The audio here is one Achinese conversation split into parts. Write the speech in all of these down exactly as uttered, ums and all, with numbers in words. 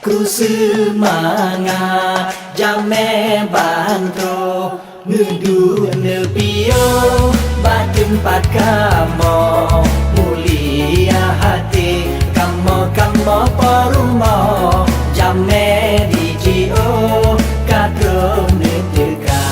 Kru seumangat jamé ban troh, neuduek neupiôh bak teumpat kamoe. Mulia até kamoe, kamoe po rumoh, jamé dijiôh ka troh neuteuka.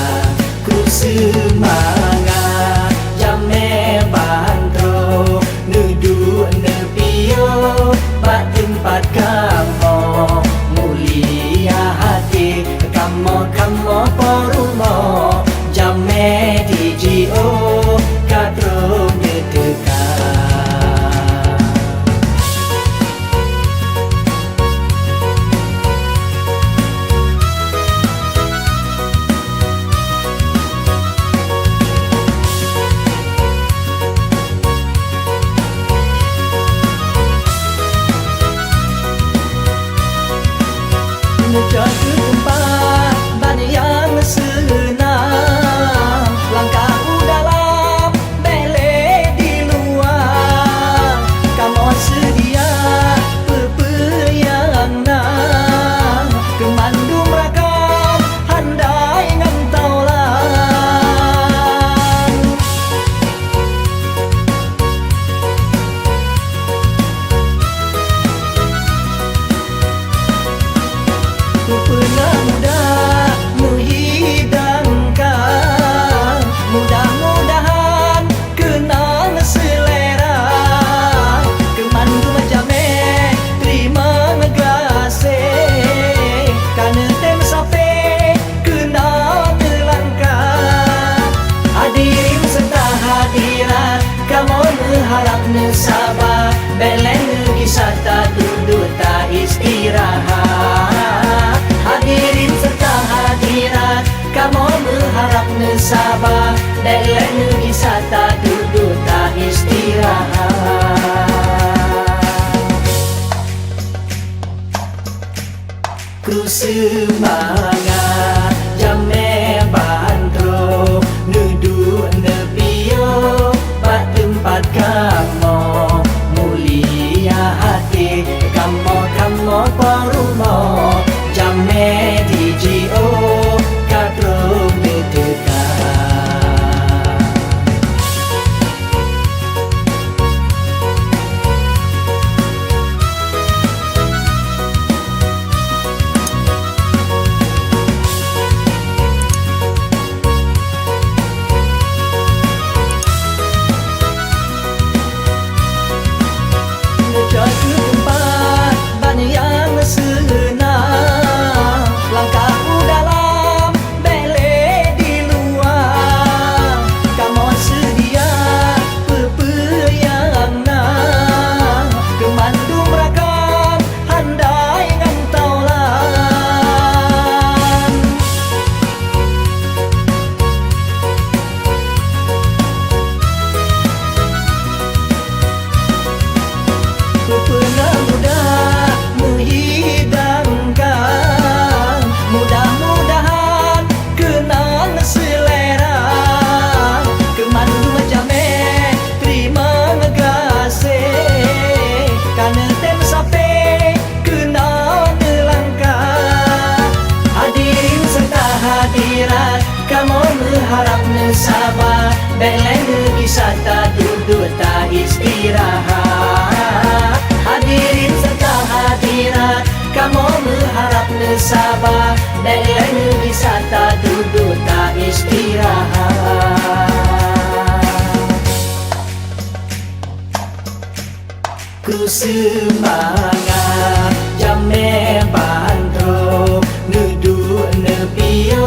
Kru seumangat jamé ban troh, neuduek neupiôh bak teumpat kamoe. Mulia até kamoe, kamoe po rumoh, jamé dijiôh ka troh neuteuka. Neucok keu teumpat ban nyang seunang, langkah u dalam bèk lé di luwa. Kamoe seudia peue-peue nyang na, keu mandum rakan handai ngon taulang. Peue-peue na mudah meuhidangkan, mudah-mudahan keunong seulera. Keu mandum jamé teurimong gaséh, ka neutem sapé keunong neulangkah. Hadirin seureuta hadirat, kamoe meuharab neusaba, bèk lé neugisa taduek-duek taistirahat. Hadirin seureuta hadirat, kamoe meuharab neusaba, bèk lé neugisa taduek-duek taistirahat. Kru seumangat jamé ban troh, neuduek neupiôh bak teumpat kamoe. Mulia até kamoe, kamoe po rumoh, jamé dijiôh ka troh neuteuka. Neucok keu teumpat ban nyang seunang, langkah u dalam bèk lé di luwa. Kamoe seudia peue-peue nyang na, keu mandum rakan handai ngon taulang. Peue-peue na mudah meuhidangkan, mudah-mudahan keunong seulera. Keu mandum jamé teurimong gaséh, ka neutem sapé keunong neulangkah. Hadirin seureuta hadirat, kamoe meuharab neusaba, bèk lé neugisa taduek-duek taistirahat. Hadirin seureuta hadirat, kamoe meuharab neusaba, bèk lé neugisa taduek-duek taistirahat. Kru seumangat jamé ban troh, neuduek neupiôh